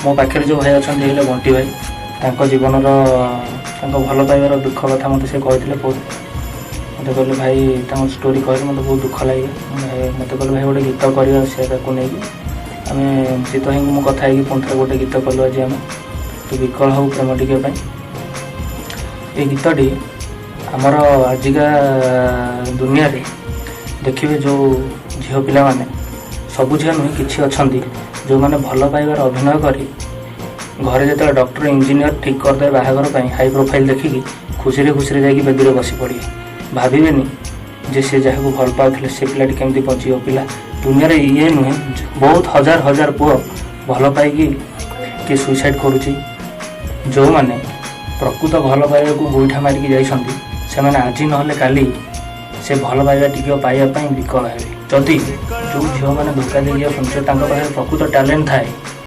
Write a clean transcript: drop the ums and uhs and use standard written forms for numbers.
ମୋ ପାଖରେ ଯେଉଁ ଭାଇ ଅଛନ୍ତି ହେଲେ ବଣ୍ଟି ଭାଇ, ତାଙ୍କ ଜୀବନର, ତାଙ୍କ ଭଲ ପାଇବାର ଦୁଃଖ କଥା ମୋତେ ସେ କହିଥିଲେ ବହୁତ। ମୋତେ କହିଲେ ଭାଇ, ତାଙ୍କ ଷ୍ଟୋରି କହିଲେ ମୋତେ ବହୁତ ଦୁଃଖ ଲାଗିଲା। ମୋତେ କହିଲେ, ଭାଇ, ଗୋଟେ ଗୀତ କରିବା ସେ ତାକୁ ନେଇକି। ଆମେ ଚିତ୍ତ ଭାଇଙ୍କୁ ମୁଁ କଥା ହେଇକି ପୁଣି ଥରେ ଗୋଟେ ଗୀତ କଲୁ ଆଜି ଆମେ, ତୁ ବିକଳ ହଉ ପ୍ରେମ ଟିକେ ପାଇଁ। ଏ ଗୀତଟି ଆମର ଆଜିକା ଦୁନିଆରେ ଦେଖିବେ, ଯେଉଁ ଝିଅ ପିଲାମାନେ, ସବୁ ଝିଅ ନୁହେଁ, କିଛି ଅଛନ୍ତି ଯେଉଁମାନେ ଭଲ ପାଇବାର ଅଭିନୟ କରି ଘରେ ଯେତେବେଳେ ଡକ୍ଟର, ଇଞ୍ଜିନିୟର ଠିକ୍ କରିଦେବେ ବାହାଘର ପାଇଁ, ହାଇ ପ୍ରୋଫାଇଲ୍ ଦେଖିକି ଖୁସିରେ ଖୁସିରେ ଯାଇକି ବେଦିରେ ବସି ପଡ଼ିବେ। ଭାବିବେନି ଯେ ସେ ଯାହାକୁ ଭଲ ପାଉଥିଲେ, ସେ ପିଲାଟି କେମିତି ବଞ୍ଚିବ। ପିଲା ଦୁନିଆରେ ଇଏ ନୁହେଁ, ବହୁତ ହଜାର ହଜାର ପୁଅ ଭଲ ପାଇକି କିଏ ସୁଇସାଇଡ଼ କରୁଛି। ଯେଉଁମାନେ ପ୍ରକୃତ ଭଲ ପାଇବାକୁ ଗୋଇଠା ମାରିକି ଯାଇଛନ୍ତି, ସେମାନେ ଆଜି ନହେଲେ କାଲି ସେ ଭଲ ପାଇବା ଟିକେ ପାଇବା ପାଇଁ ବିକଳ ହେବେ। ଯଦି ଯେଉଁ ଝିଅମାନେ ଧୋକା ଦେଇକି ଯାଉଛନ୍ତି, ତାଙ୍କ ପାଖରେ ପ୍ରକୃତ ଟ୍ୟାଲେଣ୍ଟ ଥାଏ।